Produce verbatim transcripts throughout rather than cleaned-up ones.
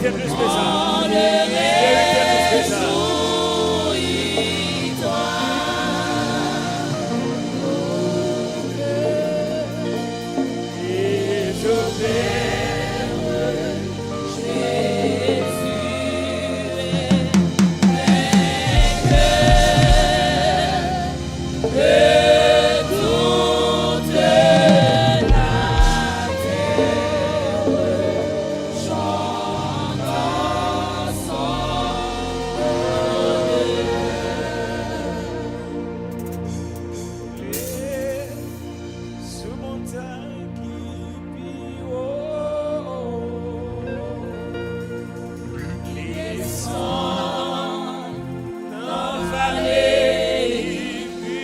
Mérité plus que ça. Mérité plus que ça. Sou montay ki pi wo, li desann nan vale ki pi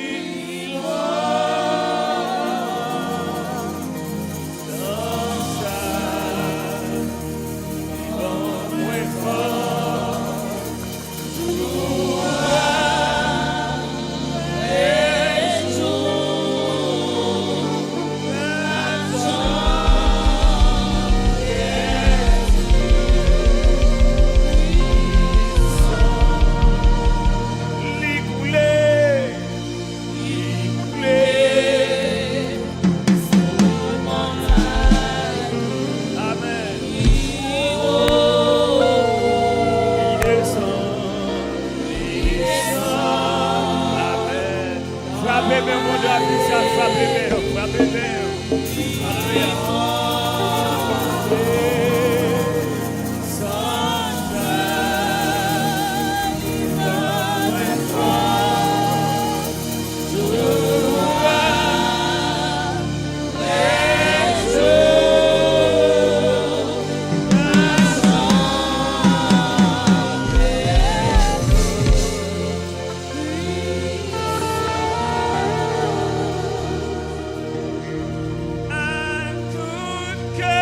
lwen. Nan sa, li ban mwen fòs. Amèn. Li desann, li desann. Amèn. Frape men w, Bondye, atis sa, frape men w, frape men w. Alelouya. Ak tout kè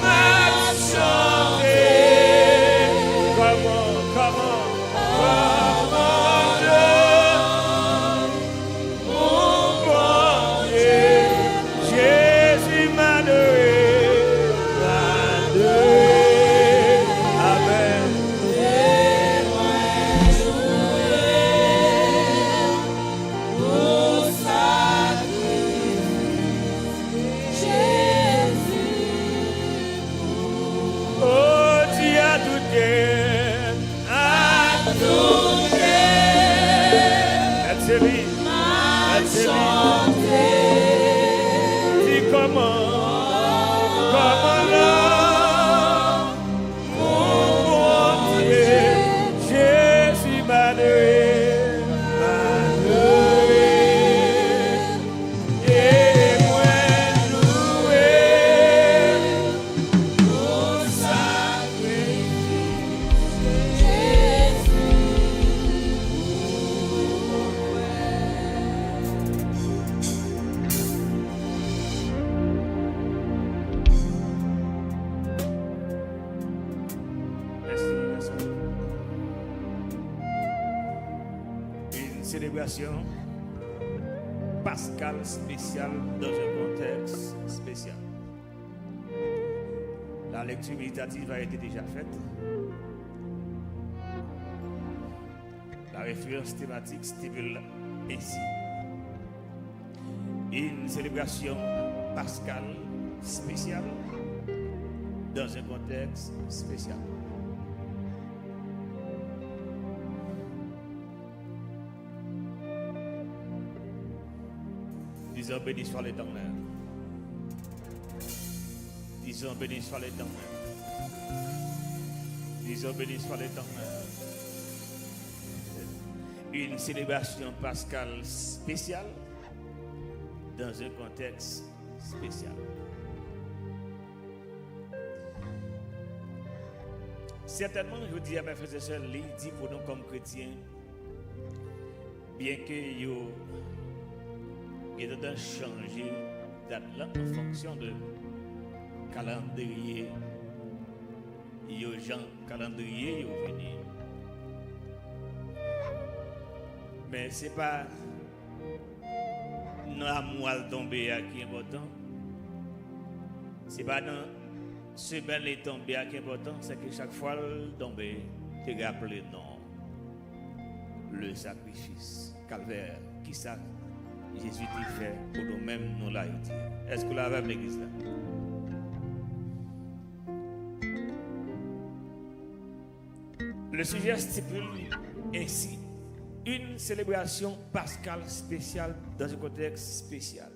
m ap chante. Come on, come on. Come on, Lord. Mon Bondye, Jezi m adore, m adore. Amèn. Pou sakrifis Jezi pou mwen. Oh, di a tout kè, a tout kè. Mèt se li, mèt se li. Di kòman, kòman non. Mon Bondye, Jezi m adore, m adore, e mwen louwe pou sakrifis Jezi pou mwen. Mèsi, mèsi. Une célébration pascale spéciale dans un contexte spécial. La lecture méditative a été déjà faite. La référence thématique stipule ainsi. Une célébration pascale spéciale dans un contexte spécial. Disons, béni soit l'Éternel. Disons, béni soit l'Éternel. Disons, béni soit l'Éternel. Une célébration pascale spéciale dans un contexte spécial. Sètènman, jodi a, frè e sè, li di pou nou kòm kretyen, byenke yo gen tandans chanje dat la an fonksyon de kalandriye yo, jan kalandriye yo vini. Men se pa nan amou al tonbe a ki enpòtan. Se pa nan Semèn li tonbe a ki enpòtan, se ke chak fwa l tonbe, te raple nou le sacrifice Calvaire. Kisa Jezi te fè pou nou menm, nou la, yo di. Èske w la avè m, legliz la? Le sujet stipule ainsi une célébration pascale spéciale dans un contexte spécial.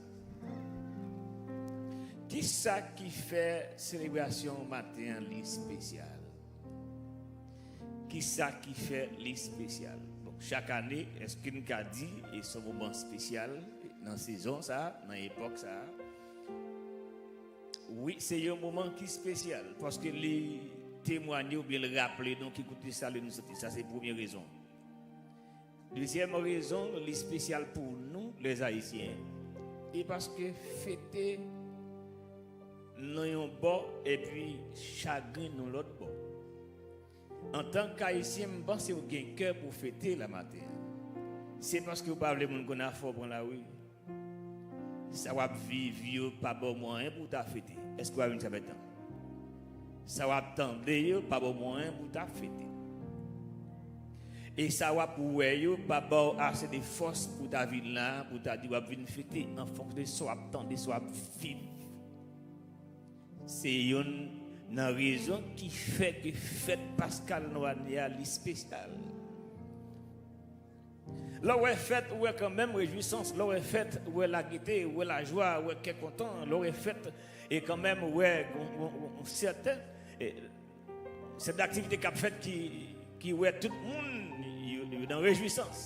Kisa ki fè selebrasyon maten an li espesyal? Kisa ki fè li espesyal? Bon, chak ane, èske n ka di e se yon moman espesyal nan sezon sa a, nan epòk sa a? Wi, se yon moman ki espesyal, paske li temwanye oubyen li raple nou ki kote sali nou soti. Sa se premye rezon. Dezyèm rezon, li espesyal pou nou, les Haïtiens. E paske fete nan yon bò, epi chagren nan lòt bò. Antank Ayisyen, m panse w gen kè pou fete la maten an. Se paske w pa vle moun konn afè w pran lari. Sa w ap viv yo pa ba w mwayen pou w ta fete. Èske w avè m sa mèt lan? Sa w ap tande yo pa ba w mwayen pou w ta fete. E sa w ap wè yo pa ba w ase de fòs pou w ta vin la, pou w ta di w ap vin fete an fonksyon de sa w ap tande, sa w ap viv. Se youn nan rezon ki fè ke fèt paskal nou ane a li espesyal. Lè w wè fèt, ou wè kanmenm rejwisans. Lè w wè fèt, ou wè lagete, ou wè lajwa, ou wè kè kontan. Lè w wè fèt, e kanmenm, ou wè yon, yon, yon, yon sèten, e, sèten aktivite k ap fèt ki, ki wè tout moun yo, yo nan rejwisans.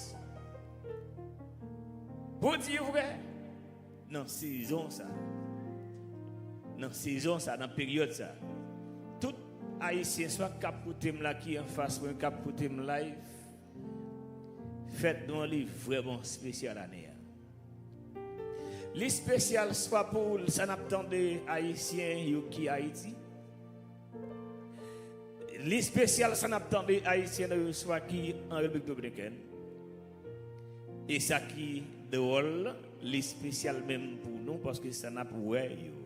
Pou di vrè, nan sezon sa, nan sezon sa, nan peryòd sa, tout Ayisyen swa k ap koute m la, ki anfas mwen, k ap koute m live, fèt nou an li vrèman espesyal ane a. Li espesyal swa pou sa n ap tande Ayisyen yo ki Ayiti, li espesyal sa n ap tande Ayisyen yo swa ki an Repiblik Dominikèn. E sa ki dwòl, li espesyal menm pou nou, paske sa n ap wè yo,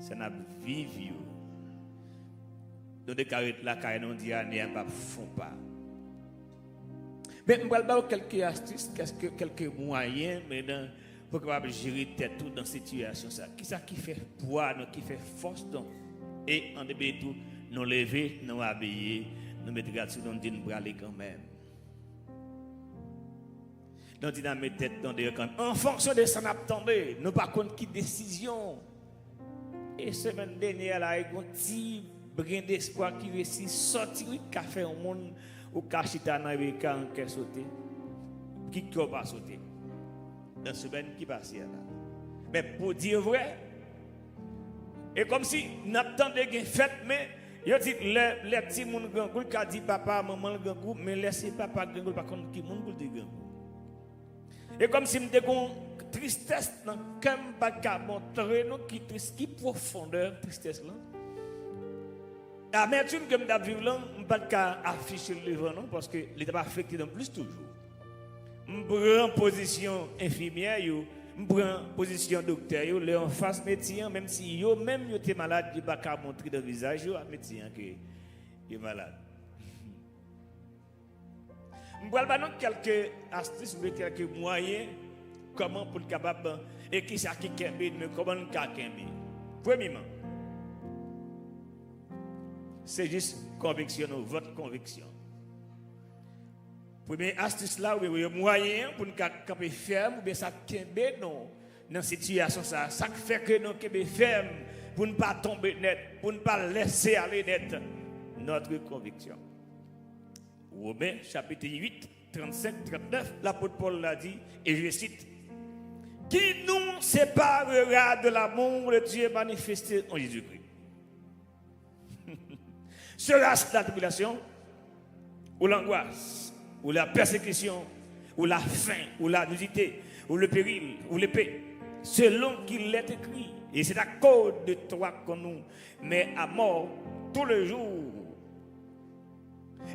sa n ap viv yo, nou te ka ret lakay nou, di ane a p ap fon pa. Men m pral ba w kèlke astis, kèlke, kèlke mwayen, men nan, pou w kapab jere tèt ou nan sitiyasyon sa. Kisa ki fè pwa nou, ki fè fòs nou? E an debile tou, nou leve, nou abiye, nou met rad sou nou, nou di n prale kanmenm. Nou di n a met tèt nou deyò kanmenm. An fonksyon de sa n ap tande, nou pa konn ki desizyon. E semèn dènyè a la, e gon ti bren despwa ki resi sòti, wi, ka fè yon moun, ou ka chita nan reka an kè sote. Ki kè w pa sote? Nan semèn ki pase a la. Men pou di vrè, e kòmsi n ap tande gen fèt, men yo di lè, lè timoun grangou, l ka di papa, manman l grangou, men lè se papa grangou, l pa konn ki moun pou l di grangou. E kòmsi m te gon tristès nan kè m, m pa t ka montre nou ki tris, ki pwofondè tristès lan. Amètim ke m t ap viv lan, m pa t ka afiche l devan nou, paske li t ap afekte nou plis toujou. M pran pozisyon enfimyè yo, m pran pozisyon doktè yo, lè yo anfas medsen an, menm si yo menm yo te malad, yo pa ka montre nan vizaj yo a medsen an ke yo malad. M pral ba nou kèlke astis oubyen kèlke mwayen kòman pou n kapab, e kisa ki kenbe nou, kòman n ka kenbe. Premyeman, se jis konviksyon nou, vòt konviksyon. Premye astis la, oubyen premye mwayen an pou n ka kanpe fèm, oubyen sa k kenbe nou nan sitiyasyon sa, sa k fè ke nou kenbe fèm pou n pa tonbe nèt, pou n pa lèse ale nèt, notre conviction. Women, chapit uit, trannsenk, trannèf, lapot Pòl la di, e je site, qui nous séparera de l'amour de Dieu manifesté en Jésus-Christ? Sera-ce la tribulation, ou l'angoisse, ou la persécution, ou la faim, ou la nudité, ou le péril, ou l'épée, selon qu'il est écrit, et c'est à cause de toi qu'on nous met à mort tous les jours,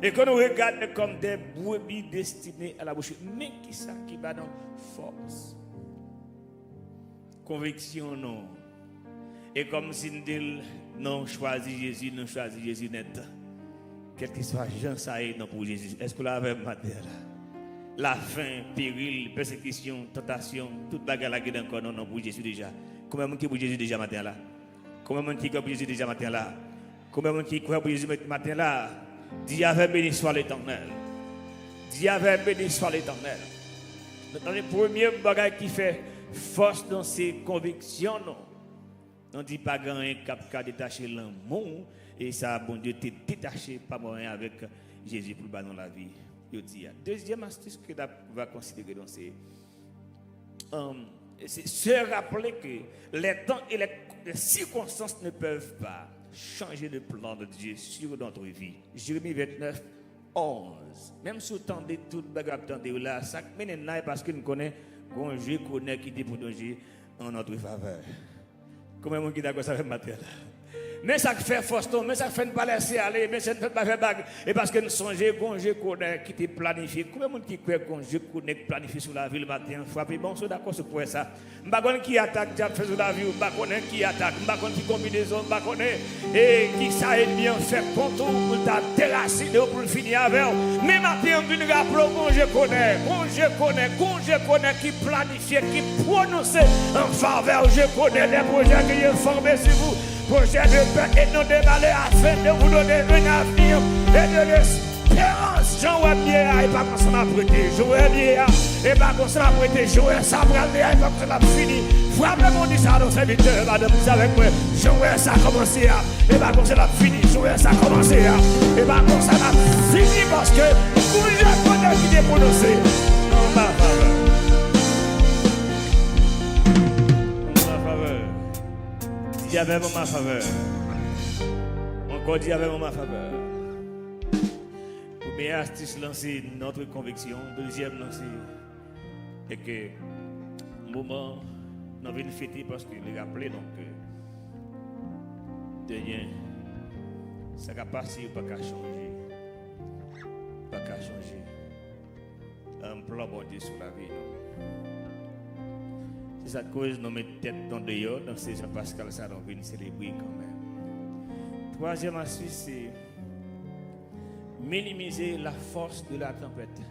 et qu'on nous regarde comme des brebis destinées à la boucherie. Men kisa ki ba nou fòs? Konviksyon nou. E kòmsi n di l, non, chwazi Jezi, nou chwazi Jezi nèt. Kèlkeswa jan sa ye, non pou Jezi. Èske w la avè m maten an la? Lafen, peril, pèsekisyon, tantasyon, tout bagay la gen nan kò nou, non pou Jezi deja. Konbyen moun ki pou Jezi deja maten an la? Konbyen moun ki kwè pou Jezi deja maten an la? Konbyen moun ki kwè pou Jezi maten an la? Di avè m, beni swa Letènèl. Di avè m, beni swa Letènèl. Nou tande premye bagay ki fè fòs nou se konviksyon nou. Nou di pa gen anyen k ap ka detache lanmou, e sa Bondye te detache pa mwayen avèk Jezi pou l ba nou lavi. Yo di a. Dezyèm astis ke n ap va konsidere nou se, um, se se rappeler que les temps et les, les circonstances ne peuvent pas changer le plan de Dieu sur notre vie. Jeremi vennèf, onz. Menm si w tande tout bagay w ap tande yo la, sa k mennen n la, e paske n konnen gon je konè ki te pwononje an notre favè. Konbyen moun ki dakò sa avè m maten an la? Men sa k fè fòs nou, men sa k fè n pa lèse ale, men sa k fè n pa fè bag, e paske n sonje gon je konè ki te planifye. Konbyen moun ki kwè gon je konè k planifye sou lavi l maten an? Frape bon si w dakò si w kwè sa. M pa konn ki atak dyab fè sou lavi w, m pa konnen ki atak, m pa konn ki konbinezon, m pa konnen, e, ki sa ènmi an fè kont ou pou l ta derasinen w, pou l fini avè w. Men maten an, m vin raple w, gon je konè, gon je konè, gon je konè ki planifye, ki pwononse an favè w. Je connais les projets que j'ai formés sur vous, projets de paix et non de malheur, afin de vous donner un avenir et de l'espoir. Esperans, jan w wè m ye a, e pa konsa m ap rete. Jan w wè m ye a, e pa konsa m ap rete. Jan w wè sa pral ye a, e pa konsa l ap fini. Frape bon di sa non sèvitè, madanm, di sa avèk mwen. Jan w wè sa kòmanse a, e pa konsa l ap fini. Jan w wè sa kòmanse a, e pa konsa l ap fini, paske kou je konè ki te pwononse an ma favè. An ma favè. Di avè m an ma favè. Ankò di avè m an ma favè. Premye astis lan se notre conviction. Dezyèm lan se, e ke moman nou vin fete paske li raple nou ke de ryen, sa k ap pase yo pa ka chanje. Pa ka chanje. An plan Bondye sou lavi nou. Se sa k koz nou met tèt nou deyò nan sezon paskal sa nou vin selebre kanmenm. Twazyèm astis se minimize la force de la tempête.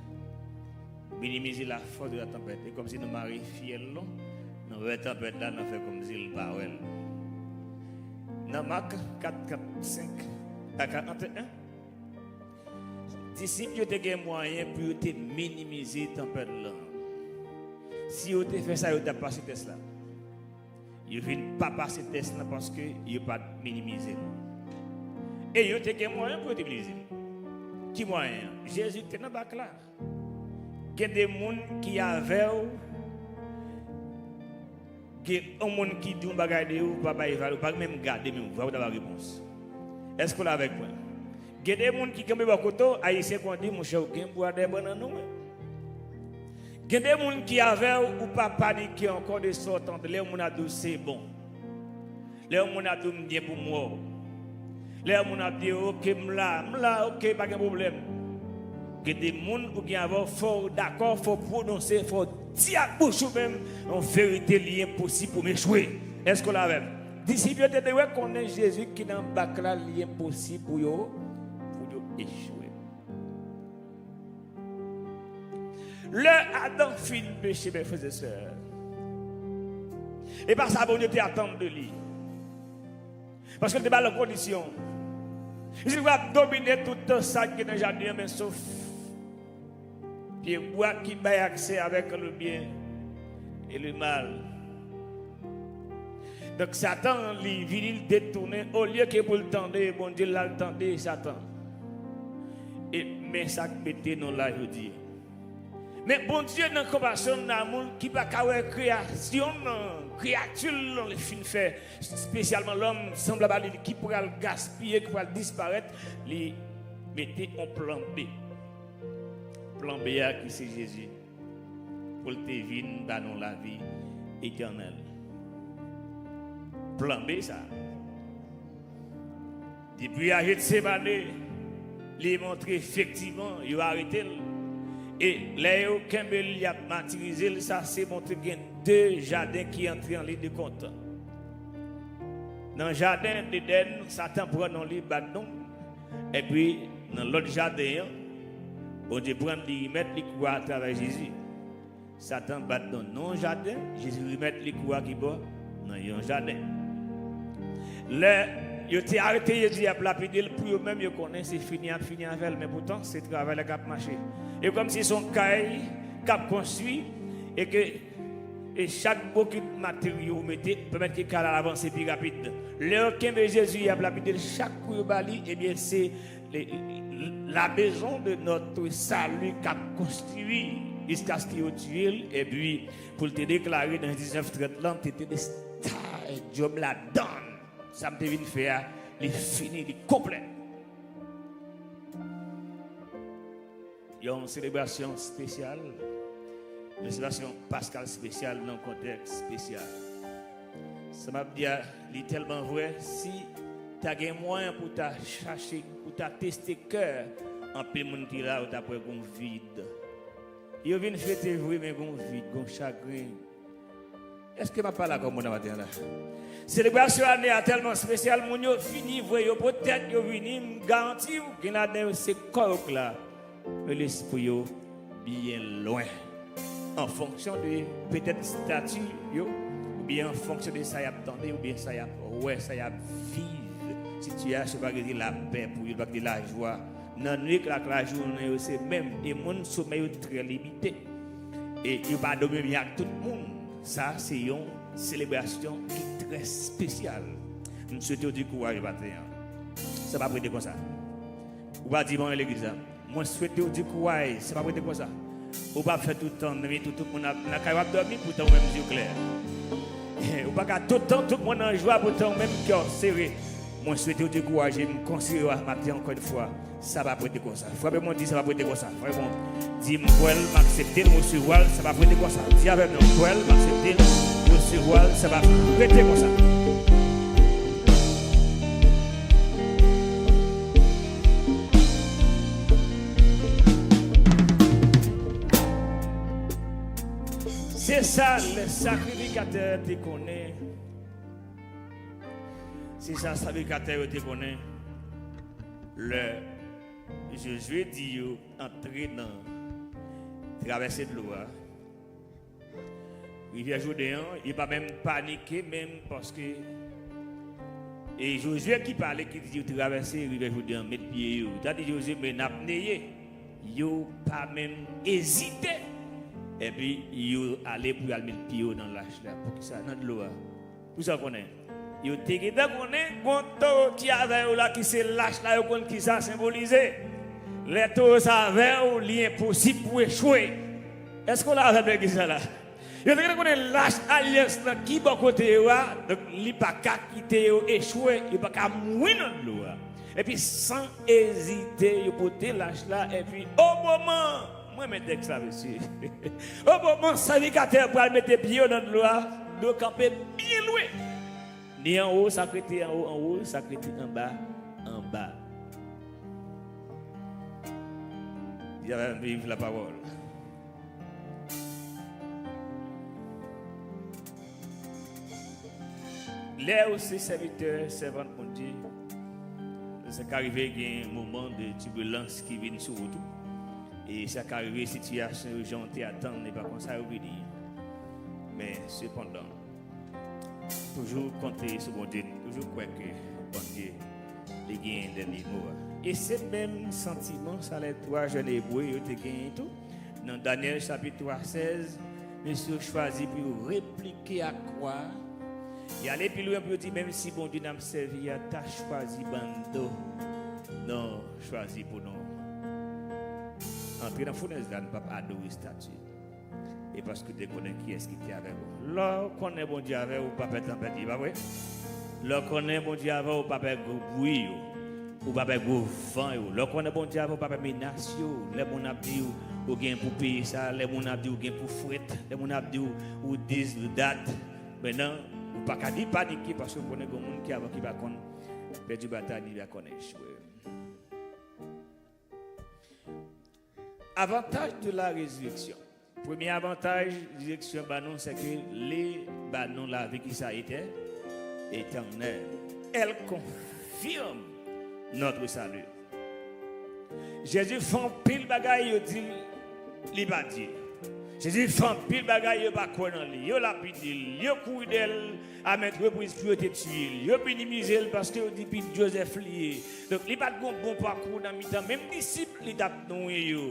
Minimize la force de la tempête. E kòmsi nou mare fyèl nou, nou wè tanpèt la, nou fè kòmsi l pa wè l. Nan Mak kat, kat, senk a karant e en, disip yo te gen mwayen pou yo te minimize tanpèt lan. Si yo te fè sa, yo t ap pase tès la. Yo vin pa pase tès lan paske yo pa t minimize l. E yo te gen mwayen pou yo te minimize l. Ki mwayen an? Jezi te nan bak la. Gen de moun ki avè w, gen yon moun ki di yon bagay de ou, ou pa bay valè, ou pa menm gade, menm vwa ou ta ba repons. Èske w la avèk mwen? Gen de moun ki kanpe bò kote w, Ayisyen konn di, monchè, ou gen bwa dèyè bannann ou, wi. Gen de moun ki avè w, ou pa panike ankò de sa w tande lè yon moun ap di w se bon. Lè yon moun ap di w m byen pou m wè w. Lè yon moun ap di w, oke, m la, m la, oke, pa gen pwoblèm. Gen de moun ou gen avè w, fò w dakò, fò w pwononse, fò w di ak bouch ou menm yon verite, li enposib pou m echwe. Èske w la avè m? Disip yo te dwe konnen Jezi ki nan bak la, li enposib pou yo, pou yo echwe. Lè Adan fin peche, mes frères et sœurs, e pa sa Bondye te atann de li. Paske l te ba l kondisyon. Li di l ap domine tout sa ki gen nan jaden an, men sof pyebwa ki bay aksè avèk le byen e le mal. Donk, Satan, li vini, li detounen, olye ke pou l tande Bondye, l al tande Satan. E men sa k mete nou la jodi. Men Bondye nan konpasyon l, nan amou l, ki pa ka wè kreyasyon l, kreyati l, li fin fè, espesyalman lòm, sanblab a li, ki pral gaspiye, ki pral disparèt, li mete yon plan B. Plan B a ki se Jezi, pou l te vin ba nou lavi etènèl. Plan B sa. Depi a Jetsemane, li montre efektivman, yo arete l. E lè yo kenbe l, y ap matirize l, sa se montre gen de jaden ki antre an liy de kont. Nan jaden Edenn, Satan pran non li, bat non. Epi, nan lòt jaden an, Bondye pran li, remèt li kou a atravè Jezi. Satan bat nan yon jaden, Jezi remèt li kou a kibò? Nan yon jaden. Lè yo te arete Jezi, y ap lapide l, pou yo menm, yo konnen se fini, y ap fini avè l, men poutan, se travay la k ap mache. E kòmsi se yon kay k ap konstwi, e ke, e chak bokit materyo ou mete, pèmèt ke kay la avanse pi rapid. Lè yo kenbe Jezi, y ap lapide l, chak kou yo ba li, ebyen, se le- la maison de notre salut k ap konstwi jiskaske yo tiye l, epi pou l te deklare nan diznèf trant lan, te te de stadium ladan. Sa m te vin fè a, li fini, li konplè. Yon selebrasyon espesyal, yon selebrasyon paskal espesyal nan kontèks espesyal. Sa m ap di a, li tèlman vrè, si ta gen mwayen pou ta chache, pou ta teste kè anpil moun ki la, ou ta pwè gon vid. Yo vin fete vre, men gon vid, gon chagren. Èske m ap pale ak yon moun nan maten an la? Selebrasyon ane a tèlman espesyal, moun yo vini vre, yo pote tèt yo vini, m garanti w, gen ladan yo se kò yo k la. Men lespri yo byen lwen. An fonksyon de petèt estati yo, oubyen an fonksyon de sa y ap tande, oubyen sa y ap wè, sa y ap viv. Sitiyasyon pa gen lapè pou yo, pa gen lajwa. Nan nwit la ak lajounen yo se menm, e moun somèy yo trè limite. E yo pa dòmi byen ak tout moun. Sa se yon selebrasyon ki trè espesyal. M swete w di kouraj maten an. Sa pa prete konsa. Ou pa di m anyen legliz la. Mwen swete w di kouraj, se pa prete konsa. Ou pa fè tout tan, men tout, tout moun ap nan kay w ap dòmi, poutan ou menm zye w klè. Ou pa ka tout tan, tout moun nan jwa, poutan ou menm kè w sere. Mwen swete w dekouraje, m konseye w a maten ankò yon fwa. Sa pa prete konsa. Frape mwen, di sa pa prete konsa. Frape mwen, di m kwè l, m aksepte l, m resevwa l, sa pa prete konsa. Di avè m non, m kwè l, m aksepte l, m resevwa l, sa pa prete konsa. Se sa, lè sakrifikatè te konnen. Se sa, sakrifikatè yo te konnen. Lè Jozye di yo antre nan travèse dlo a, Rivyè Jouden an, yo pa menm panike menm, paske e Jozye ki pale, ki di yo travèse Rivyè Jouden an, met pye yo. Li ta di Jozye, men n ap neye. Yo pa menm ezite. Epi yo ale pou y al met pye yo nan lach la. Poukisa? Nan dlo a. Poukisa w konnen? Yo te gentan konnen gon towo ki avè yo la, ki se lach la, yo konn ki sa senbolize. Lè towo sa avè w, li enposib pou w echwe. Èske w la avè m legliz la la? Yo te gentan konnen lach alyans lan ki bò kote yo a, donk li pa ka kite yo echwe, yo pa ka mouri nan dlo a. Epi san ezite, yo pote lach la, epi o moman, mwen renmen tèks la, mesye. O moman sakrifikatè pral mete pye yo nan dlo a, dlo kanpe byen lwen. Ni anwo, sa k rete anwo, anwo, sa k rete anba, anba. Di avè m, viv lapawòl. Lè ou se sèvitè, sèvant Bondye, sa ka rive gen moman de tibilans ki vin sou ou tou. E sa ka rive sitiyasyon yo jan w te atann, e pa konsa yo vini. Men, sepandan, toujou konte sou Bondye, toujou kwè ke Bondye, li genyen dènye mo a. E se menm santiman sa lè twa jèn Ebre yo te genyen tou. Nan Danyèl chapit twa, sèz, mesye yo chwazi pou yo replike ak kwa a. Y ale pi lwen pou yo di, menm si Bondye n ap sèvi a ta chwazi bann do, non, chwazi pou nou antre nan founèz la, nou p ap adore estati. E paske w te konnen kiyès ki te avèk ou. Lè w konnen Bondye avè w, ou pa pè tanpèt, li pa vre? Lè w konnen Bondye avè w, ou pa pè gwo bri yo. Ou pa pè gwo van yo. Lè w konnen Bondye avè w, ou pa pè menas yo. Lè moun ap di w, ou gen pou peye sa, lè moun ap di w, ou gen pou frèt, lè moun ap di w, ou this, ou that. Mentnan, ou pa ka ni panike paske w konnen gen moun ki avè w ki pa konn pèdi batay ni pa konn echwe. Avantaj de la rezireksyon. Premye avantaj rezireksyon ba nou, se ke li ba nou lavi ki sa etè-, éternel. Elle confirme notre salut. Jezi fè anpil bagay, yo di l li pa Dye. Jezi fè anpil bagay, yo pa kwè nan li. Yo lapide l, yo kouri dèyè l a mèt repriz pou yo te tiye l. Yo minimize l paske yo di pitit Jozèf li ye. Donk, li pa t gen yon bon pakou nan mitan menm disip li t ap nouri yo.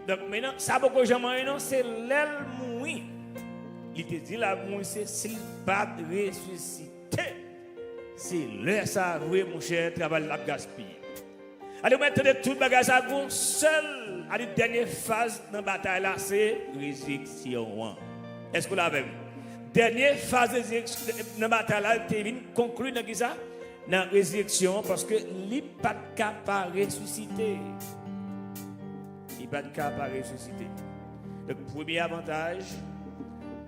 Donk, men nan, sa poko janm anyen non, se lè l mouri. Li te di l ap mouri, se si l pa t resisite. Se lè sa a vre, monchè, travay la ap gaspiye. Ale, mwen tande tout bagay sa, gon sèl, ale, dènye faz nan batay la, se rezireksyon an. Èske w la avè m? Dènye faz rezireksyon nan batay la, te vin konkli nan ki sa? Nan rezireksyon an, paske li pa t ka pa resisite. Li pa t ka pa resisite. Donk, premye avantaj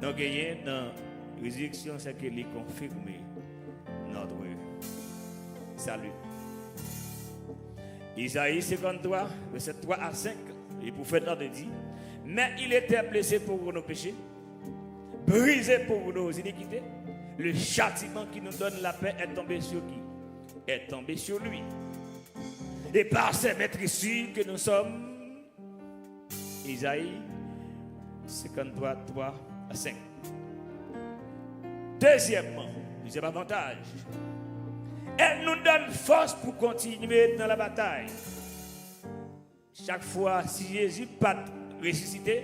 nou genyen nan rezireksyon, se ke li konfime notre salut. Izayi senkanntwa, vèsè twa a senk, le pwofèt la te di, mais il était blessé pour nos péchés, brisé pour nos iniquités. Le châtiment qui nous donne la paix est tombé sur qui? Est tombé sur lui. Et par ses meurtrissures que nous sommes Izayi senkanntwa, twa a senk. Dezyèmman, dezyèm avantaj, elle nous donne force pour continuer dans la bataille. Chak fwa, si Jezi pa t resisite,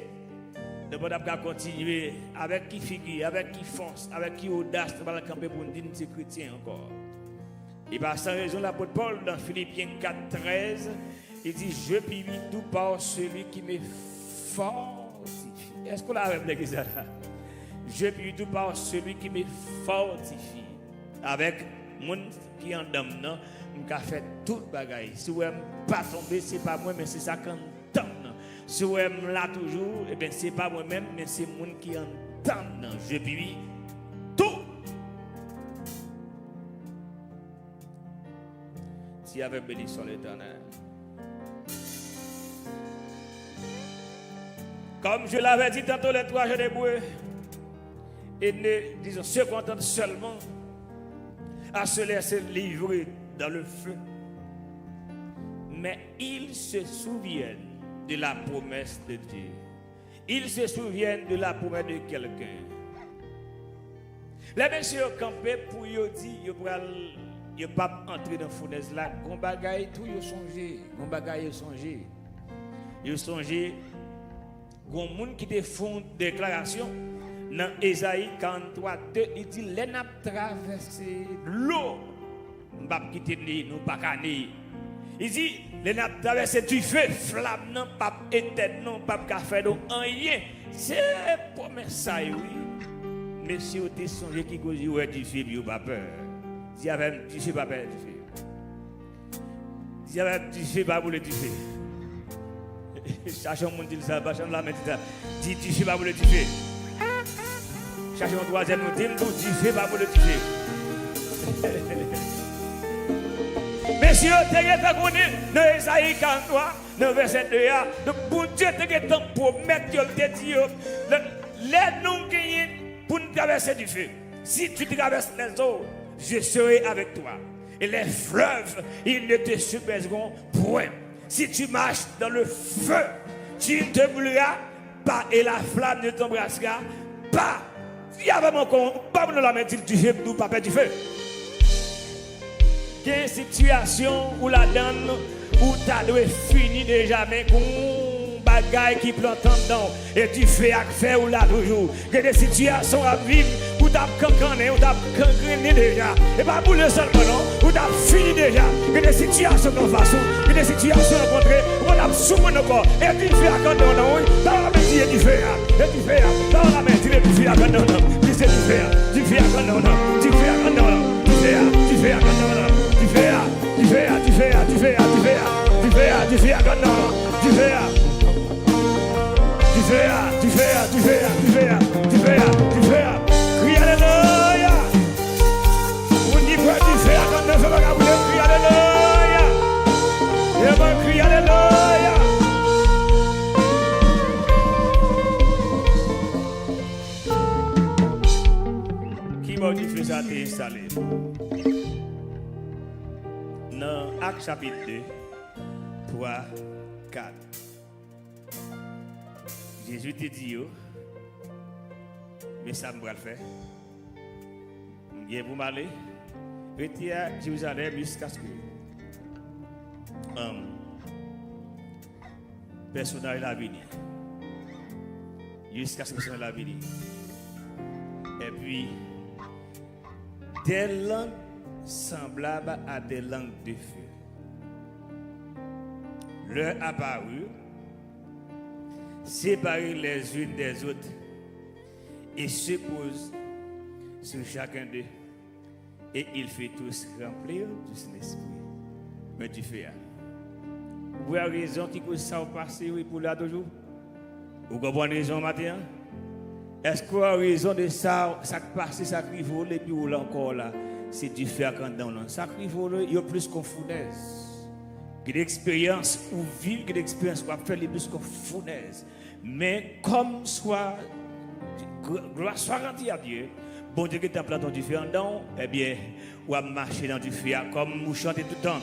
nou pa t ap ka kontinye. Avèk ki figi, avèk ki fòs, avèk ki odas nou pral kanpe pou n di n se kretyen ankò? E pa san rezon, lapot Pòl, nan Filipyen kat trèz, li di, je puis tout par celui qui me fortifie. Èske w la avè m nan legliz la? Je puis tout par celui qui me fortifie. Avèk moun ki anndan m nan, m ka fè tout bagay. Si w wè m pa tonbe, se pa mwen, men se sa k anndan m nan. Si w wè m la toujou, ebyen, se pa mwen menm, men se moun ki anndan m nan. Je puis tout. Dis avec bénédiction l'Éternel. Comme je l'avais dit tantôt, les trois jeunes Hébreux, et ne, disons, se contentent seulement à se laisser livrer dans le feu. Mais ils se souviennent de la promesse de Dieu. Ils se souviennent de la promesse de quelqu'un. Lè mesye yo kanpe pou yo di yo pral, yo p ap antre nan founèz la, gon bagay tou yo sonje, gon bagay yo sonje. Yo sonje gon moun ki te fè yon deklarasyon nan Ezayi karanntwa de, li di, lè n ap travèse dlo, m p ap kite n, nou pa ka n. Li di, lè n ap travèse dife, flam nan p ap etèn nou, p ap ka fè nou anyen. Se pwomès sa yo, wi. Mesye yo te sonje ki koz yo wè dife, epi yo pa pè. Di avè m, dife pa pè, dife. Di avè m, dife pa boule dife. Chache yon moun di l sa, pa chanm lame di sa. Di dife pa boule dife. Chache yon twazyèm moun, di m tou, dife pa boule dife. Mesye yo te gentan konnen nan Ezayi karanntwa, nan vèsè de a, Bondye te gentan pwomèt yo, l te di yo, lè, lè nou genyen pou n travèse dife, si tu traverses les eaux, je serai avec toi. Et les fleuves, ils ne te submergeront point. Si tu marches dans le feu, tu ne te brûleras pas et la flamme ne t'embrasera pas. Di avè m ankò, pa moun nan lame di l dife, m di w pa pè dife. Gen sitiyasyon ou ladan l, ou ta dwe fini deja, men gon bagay ki plante anndan w, e dife a k fè ou la toujou. Gen de sitiyasyon w ap viv, ou t ap kankannen, ou t ap gangrennen deja. E pa boule sèlman non, ou t ap fini deja. Gen de sitiyasyon k anfas ou, gen de sitiyasyon w rankontre, ou pa t ap soufri ankò. E dife a k anndan w nan, wi. Tande sa m ap di, e dife a, e dife a. Tande sa m ap di, e dife a k anndan w nan. Di se dife a, dife a k anndan w nan, dife a k anndan w nan. Dife a, dife a k anndan w nan. Dife a, dife a, dife a, dife a, dife a, dife a, dife a k anndan w nan. Dife a. Dife a, dife a, dife a, dife a, dife a, dife a. Kriye alelouya. Moun ki kwè dife a k anndan fè bagay pou li, kriye alelouya. Epa, kriye alelouya. Ki bò dife Sa te enstale. Nan Ak chapit de, twa, kat. Jezi te di yo, "Men sa m pral fè. M gen pou m ale, rete a Jerizalèm jiskaske, um, pèsonaj la vini." Jiskaske pèsonaj la vini. Epi, des langues semblables à des langues de feu leur apparurent, séparées les unes des autres, et se posent sur chacun d'eux, et ils furent tous remplis du Saint-Esprit. Men dife a. Ou wè rezon ki koz sa w pase yo epi w la toujou? Ou konprann rezon maten an? Èske w wè rezon de sa, sa k pase, sa k rive w la, epi w la ankò la? Se dife a k anndan w lan. Sa k rive w la, yo plis kon founèz. Gen de eksperyans ou viv, gen de eksperyans w ap fè, li plis kon founèz. Men kòm swa, gl-, glwa swa randi a Dye, Bondye gentan plante yon dife anndan w, ebyen, w ap mache nan dife a kòm ou chante toutan.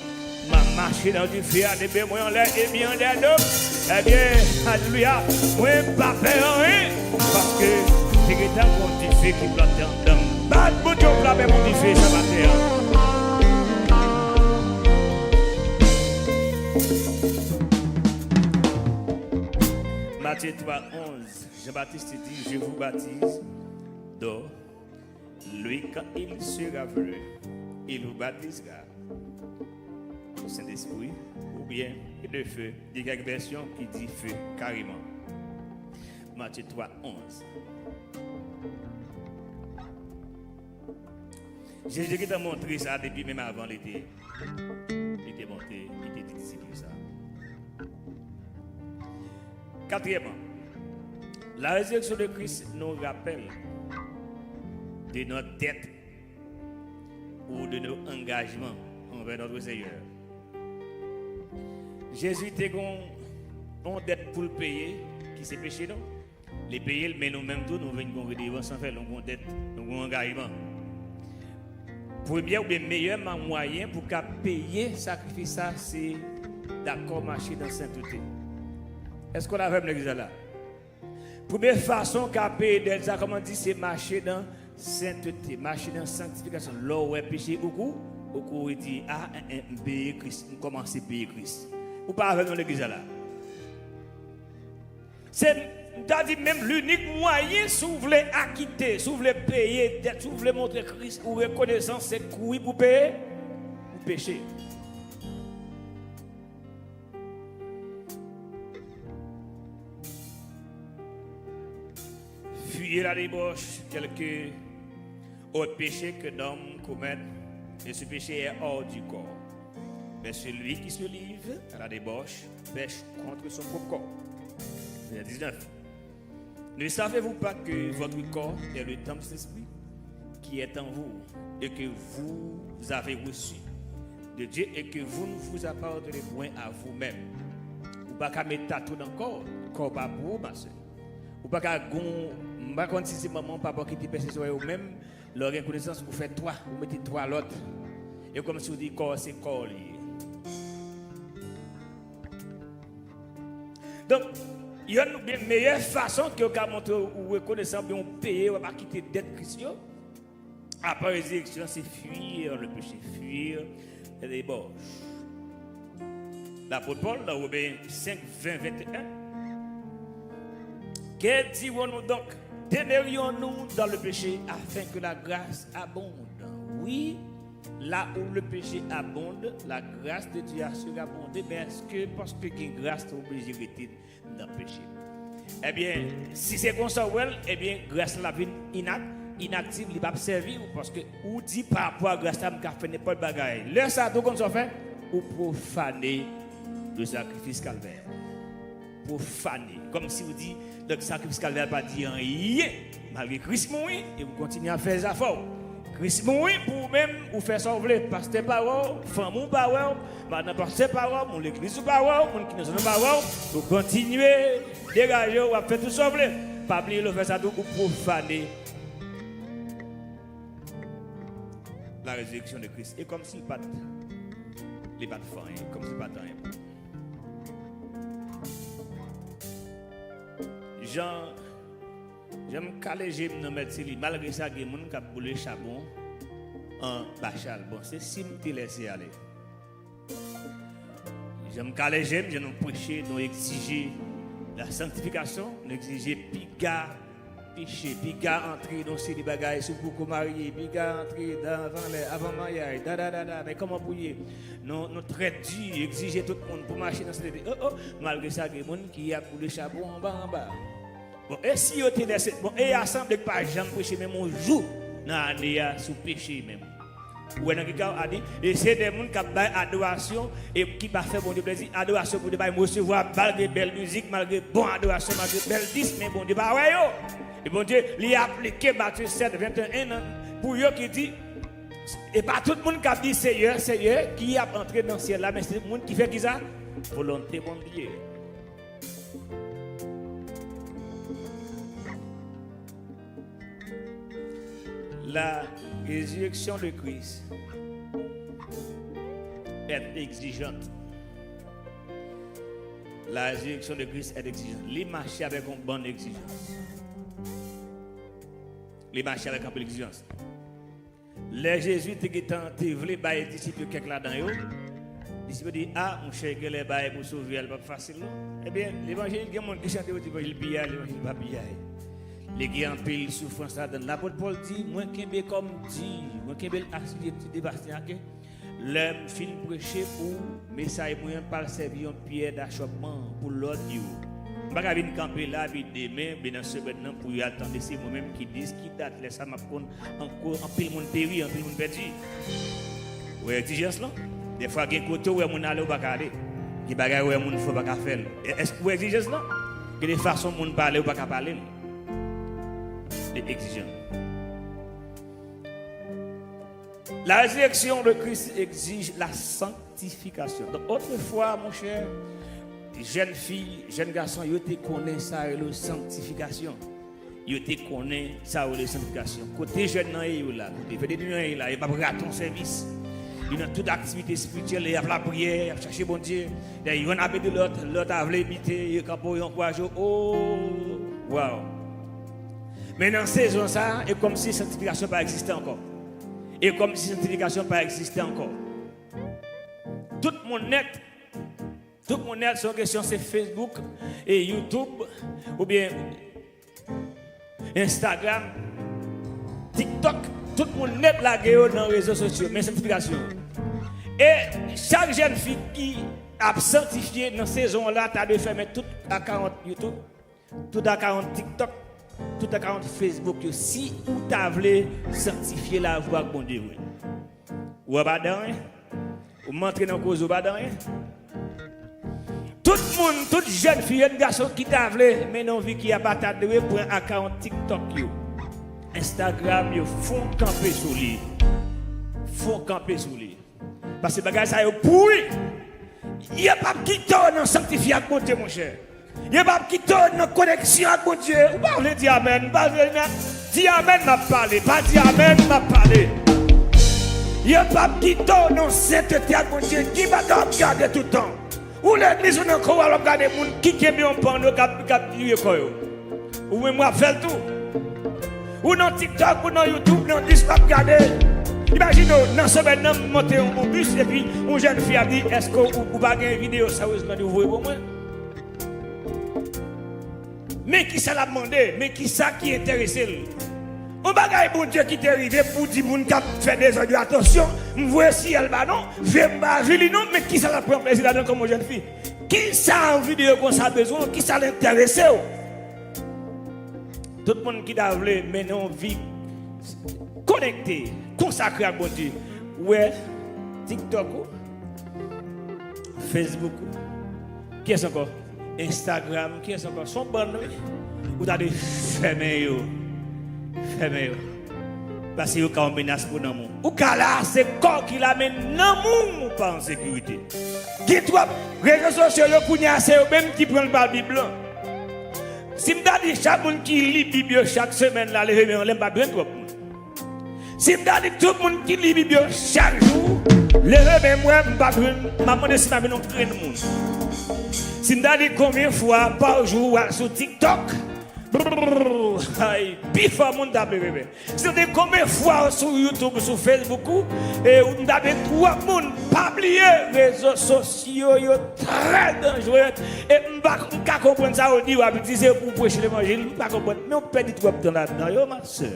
M ap mache nan dife a, de men mwen anlè, epi anlè do. Ebyen, alelouya, mwen pa pè anyen, paske se gentan gon dife ki plante anndan m. Bat Bondye yon flamen pou dife sa maten an. Matye twa onz, Jean-Baptiste dit, "Je vous baptise d'eau, lui, quand il sera venu, il vous baptisera au Saint-Esprit ou bien de feu." Gen kèk vèsyon ki di feu kareman. Matye twa onz. Jezi te gentan montre sa depi menm avan li te, li te monte, li te di disip yo sa. Katriyèmman, la résurrection de Christ nous rappelle de notre dette ou de nos engagements envers notre Seigneur. Jezi te gon yon dèt pou l peye, ki se peche nou. Li peye l, men nou menm tou, nou vin gon redevans anvè l, nou gon dèt, nou gon angajman. Premyè oubyen meyè ma-, mwayen pou ka peye sakrifis sa, se dakò mache nan senteté. Èske w la avè m legliz la la? Premye fason w ka peye dèt sa, kòman di, se mache nan senteté, mache nan sanktifikasyon. Lè w wè peche ou kou, ou kouri di, "A, en, en, m peye Kris, m kòmanse peye Kris." Ou pa avè m nan legliz la la? Se, m ta di menm linik mwayen, si w vle akite, si w vle peye dèt, si w vle montre Kris ou rekonesan, se kouri pou peye pou peche. Fuyez la débauche, quelque autre péché qu'un homme commette, et ce péché est hors du corps. Mais celui qui se livre à la débauche pèche contre son propre corps. Verset dix-neuf. Ne savez-vous pas que votre corps est le temple de l'Esprit qui est en vous et que vous avez reçu de Dieu et que vous ne vous appartenez point à vous-même? Ou pa ka met tatou nan kò w, kò w pa pou ou, ma sè. Ou pa ka gon, m pa konn si se manman w, papa w ki te pèse sou yo menm, lè w gen konesans, ou fè twa, ou mete twa lòt. E kòmsi w di kò w se kò w li ye. Donk, yonn oubyen meyè fason ke w ka montre w rekonesan oubyen w peye, w ap akite dèt Kris yo, apre rezireksyon, se fuir le péché, fuir les débauches. Lapot Pòl, nan Women senk, ven, venteyen, Que dirons-nous donc? Demeurions-nous dans le péché afin que la grâce abonde? Oui, là où le péché abonde, la grâce de Dieu a surabondé. Men èske paske gen gras, ou oblije rete nan peche? Ebyen, si se konsa w wè l, ebyen, gras la vin inak, inaktif, li p ap sèvi w, paske ou di, "Pa rapò a gras la, m ka fè nenpòt bagay." Lè sa a tou, konn sa w fè? Ou pwofane le sakrifis Kalvè. Pwofane. Kòmsi w di, donk, sakrifis Kalvè a pa di anyen, malgre Kris mouri, e ou kontinye ap fè zafè w. Kris mouri pou ou menm, ou fè sa w vle. Pastè pa wè w, fanmi w pa wè w, madanm pastè pa wè w, moun legliz ou pa wè w, moun ki nan zòn ou pa wè w, ou kontinye degaje w, w ap fè tout sa w vle. Pa bliye lè w fè sa tou, ou pwofane. La résurrection de Christ. E kòmsi li pa t, li pa t fè anyen, kòmsi li pa t anyen. Jan, jan m kale je m nan mèt se li, malgre sa, gen moun k ap boule chabon anba chal. Bon, se si m te lèse ale. Jan m kale je m, jan nou preche, nou egzije la sanctification, nou egzije piga peche, piga antre nan seri bagay sou poko marye, piga antre dan avan lè, avan maryaj, da, da, da, da, men kòman pou ye? Nou, nou trè di, egzije tout moun pou mache nan seri. Oh, oh, malgre sa, gen moun ki ap boule chabon anba, anba. Bon, e si yo te lèse, bon, e asanble k pa janm preche menm yon jou nan ane a sou peche menm. Ou wè nan ki ka a di, e se de moun k ap bay adorasyon e ki pa fè Bondye plezi. Adorasyon Bondye bay, m resevwa malgre bèl mizik, malgre bon adorasyon, malgre bèl dis, men Bondye pa wè yo. E Bondye, li aplike Matye sèt venteyen nan pou yo ki di, e pa tout moun k ap di, Seyè, Seyè, ki ap antre nan syèl la, men se moun ki fè ki sa? Volonte Bondye. La résurrection de Christ est exigeante. La résurrection de Christ est exigeante. Li mache avèk yon bann egzijans. Li mache avèk anpil egzijans. Lè Jezi te gentan te vle bay disip yo kèk ladan yo, disip yo di, a, monchè, genlè bagay pou sove a, li p ap fasil non. Ebyen, levanjil, gen moun ki chante yo di levanjil piyay, levanjil pa piyay. Li gen anpil soufrans ladan l. Lapot Pòl di, mwen kenbe kòm di, mwen kenbe l asou de, de Bastien, ok? Lè m fin preche pou mesay mwen an, pa l sèvi yon pyè dachòpman pou lòd yo. M pa ka vin kanpe la, epi demen, oubyen nan semèn nan, pou yo al tande se mwen menm ki di, ki dat, lè sa m ap konn ankò, anpil moun peri, anpil moun pèdi. Ou wè egzijans lan? Dèfwa gen kote ou wè moun ale, ou pa ka ale. Gen bagay ou wè moun fè, ou pa ka fè l. E, èske ou wè egzijans lan? Gen de fason moun pale, ou pa ka pale l. Li egzijan. La résurrection de Christ exige la sanctification. Donc, autrefois, mon cher, jèn fi, jèn gason, yo te konnen sa rele sanctification. Yo te konnen sa rele sanctification. Kote jèn nan ye yo la, kote Fedeni nan ye la, yo p ap rate yon sèvis. Yo nan tout aktivite espirityèl, y ap lapriyè, y ap chache Bondye. Lè yonn ap ede lòt, lòt a vle imite, yo kanpe, yo ankouraje yo. Oh, wow! Men nan sezon sa a, e kòmsi sanktifikasyon pa egziste ankò. E kòmsi sanktifikasyon pa egziste ankò. Tout moun nèt, tout moun nèt, se yon kesyon, se Facebook e YouTube, oubyen Instagram, TikTok, tout moun nèt lage yo nan rezo sosyo, men sanktifikasyon. E chak jèn fi ki ap sanktifye nan sezon an la, ta dwe fèmen tout akawont YouTube, tout akawont TikTok, tout akawont Facebook yo, si ou ta vle sanktifye lavi w ak Bondye vre. Ou pa dan anyen. Ou m antre nan koze, ou pa dan anyen. Tout moun, tout jèn fi, jèn gason ki ta vle mennen yon vi ki apa, ta dwe pran akawont TikTok yo, Instagram yo, fon kanpe sou li. Fon kanpe sou li. Paske bagay sa yo pouri. Yo p ap kite w nan sanktifye ak Bondye, monchè. Yo p ap kite w nan koneksyon ak Bondye. Ou pa vle di amèn, ou pa vle di amèn, m ap pale. Pa di amèn, m ap pale. Yo p ap kite w nan sentete ak Bondye. Ki bagay w ap gade tout tan? Ou legliz, ou nan koral, w ap gade moun ki kenbe yon panno k ap, k ap vire kò yo. Ou menm w ap fè l tou. Ou nan TikTok, ou nan YouTube, nan dis w ap gade. Imajine w, nan semèn nan, m monte yon, yon bis, epi yon jèn fi ap di, èske ou, ou pa gen videyo Cyrus Landry ou voye pou mwen? Men kisa l ap mande, men kisa ki enterese l. Yon bagay Bondye ki te rive pou di moun k ap fè dezòd yo, atansyon, m voye siyal ba nou, vye m pa avili nou, men kisa l ap pran plezi ladan l kòm yon jèn fi? Kisa yon videyo konsa bezwen w? Kisa l enterese w? Tout moun ki ta vle mennen yon vi konekte, konsakre ak Bondye, ou wè TikTok ou, Facebook ou, kiyès ankò? Instagram, kiyès ankò? Se yon bann, wi. Ou ta dwe fèmen yo. Fèmen yo. Paske yo ka yon menas pou nanm ou. Ou ka la, se kò w ki la, men nanm ou pa an sekirite. Gen twòp rezo sosyo yo kounye a, se yo menm ki pran l pa Bib lan. Si m ta di chak moun ki li Bib yo chak semèn la, leve men anlè, m p ap jwenn twòp moun. Si m ta di tout moun ki li Bib yo chak jou, leve men m wè m pa jwenn, m ap mande si m ta jwenn yon grenn moun. Si m ta di konbyen fwa pa jou w al sou TikTok, brrr, ay, pifò moun t ap leve men. Si m ta di konbyen fwa w sou YouTube, sou Facebook ou, e ou m ta di twòp moun, pa bliye rezo sosyo yo trè danjere. E m pa, m ka konprann sa yo di w ap itilize pou preche levanjil, m pa konprann. Men w pèdi twòp tan ladan yo, ma sè.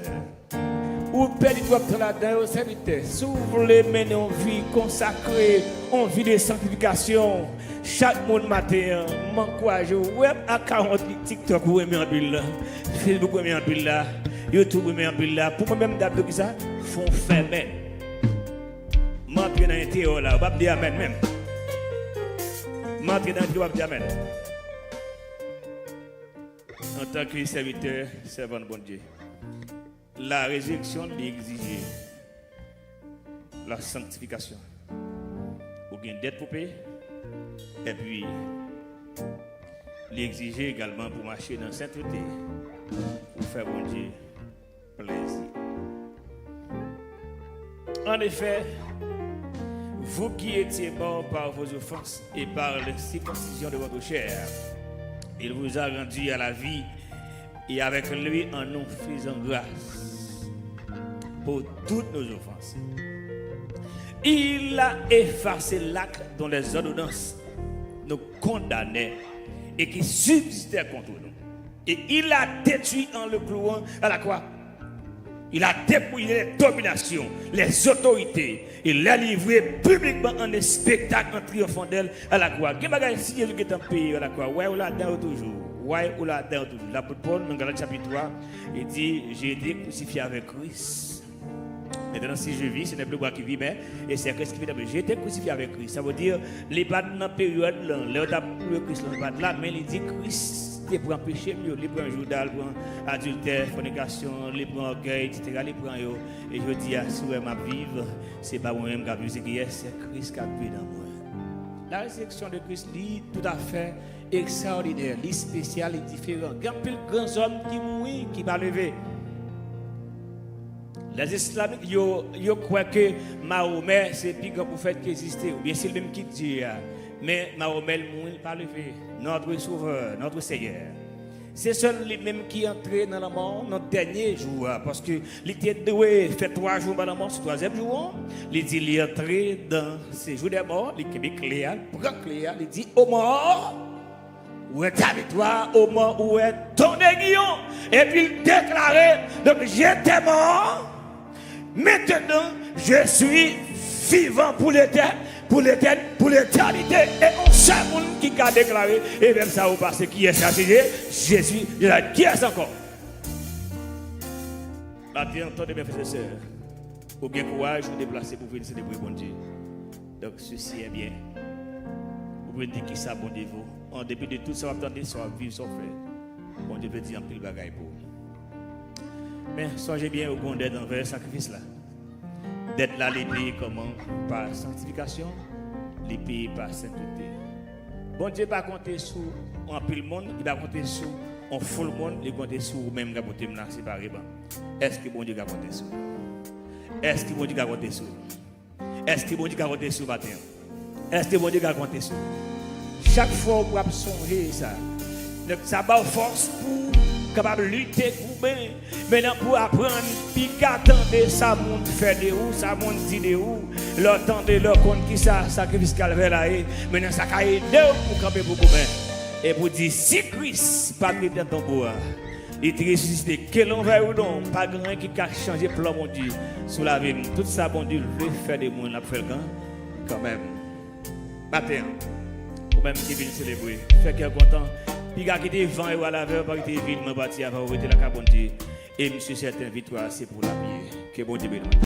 Ou pèdi twòp tan ladan yo, sèvitè. Si w vle mennen yon vi konsakre, yon vi de sanktifikasyon, chak moun maten an, m ankouraje w, wè akawont TikTok ou renmen anpil la, Facebook ou renmen anpil la, YouTube ou renmen anpil la. Pou mwen menm, m t ap di w kisa? Fè w fèmen. M antre nan enteryè w la, ou p ap di amèn menm. M antre nan enteryè w, w ap di amèn. Antanke sèvitè, sèvant Bondye. La résurrection, li egzije la sanktifikasyon. Ou gen dèt pou peye, epi li egzije egalman pou mache nan sentete, pou fè Bondye plèzi. En effet, vous qui étiez morts par vos offenses et par l'incirconcision de votre chair, il vous a rendus à la vie et avec lui en nous faisant grâce pour toutes nos offenses. Il a effacé l'acte dont les ordonnances nous condamnaient et qui subsistaient contre nous. Et il a détruit en le clouant à la croix. Il a dépouillé les dominations, les autorités, et les livré publiquement en un spectacle en triomphant d'elle à la croix. Gen bagay si Jezi gentan peye yo lakwa, wè ou ladan yo toujou. Wè ou ladan yo toujou. Lapot Pòl, nan Galat chapit twa, li di, j'ai été crucifié avec Christ. Maintenant, si je vis, ce n'est plus moi qui vis, mais et c'est Christ qui vit en moi. J'ai été crucifié avec Christ. Sa vle di, li pa t nan peryòd lan, lè yo t ap kloure Kris lan, li pa t la, men li di, Kris te pran peche m yo, li pran jouda, li pran adiltè, fònikasyon, li pran ògèy, etsetera, li pran yo. E jodi a, si w wè m ap viv, se pa mwen menm k ap viv, se kiyès? Se Kris k ap viv nan mwen. La résurrection de Christ, li toutafè ekstraòdinè, li espesyal, li diferan. Gen anpil gran zòm ki mouri, ki pa leve. Lèzislamik yo, yo kwè ke Mahomè se pi gran pwofèt ki egziste, oubyen se li menm ki Dye a. Men Mahomè, l mouri, l pa leve. Notre Sauveur, notre Seigneur. Se sèl li menm ki antre nan lanmò nan dènye jou a, paske li te dwe fè twa jou anba lanmò, se twazyèm jou an, li di li antre nan sejou dè mò, li kenbe kle a, li pran kle a, li di, O mò, où est ta victoire? O mò, où est ton aiguillon? Epi l deklare, donc, j'étais mort, maintenant, je suis vivant pour l'éternité, pour l'éternité, pour l'éternité. E yon sèl moun ki ka deklare evènm sa yo pase, kiyès sa? Se Je-, Jezi de Nazarèt. Kiyès ankò? Maten an, tande byen, frè e sè. Ou gen kouraj, ou deplase pou vin selebre Bondye. Donk, sesi e byen. Ou vle di kisa Bondye vo. An depi de tout sa w ap tande, sa w ap viv, sa w ap fè, Bondye vle di anpil bagay pou ou. Men, sonje byen, ou gen yon dèt anvè sakrifis la. Dèt la, li peye kòman? Pa sanktifikasyon, li peye pa sentete. Bondye pa konte sou anpil moun, li pa konte sou yon foul moun, li konte sou ou menm k ap koute m la separeman. Èske Bondye ka konte sou ou? Èske Bondye ka konte sou ou? Èske Bondye ka konte sou ou maten an? Èske Bondye ka konte sou ou? Chak fwa w ap sonje sa, donk, sa ba w fòs pou w kapab lite, goumen, men nan pou aprann piga tande sa moun fè de ou, sa moun di de ou. Lè w tande, lè w konn kisa sakrifis Kalvè la ye, men nan sa ka ede w pou w kanpe pou goumen. E pou di, si Kris pa t ret nan tonbo a, li te resisite, ke l anvè ou non, pa gen anyen ki ka chanje plan Bondye sou lavi m. Tout sa Bondye vle fè de mwen, l ap fè l kan, kanmenm. Maten an, ou menm ki vin selebre, fè kè w kontan. Piga kite van yo al avè w, pa kite vin mwen pati avan w, rete lakay Bondye. E m si sèten, viktwa a se pou w l ap ye. Ke Bondye beni w.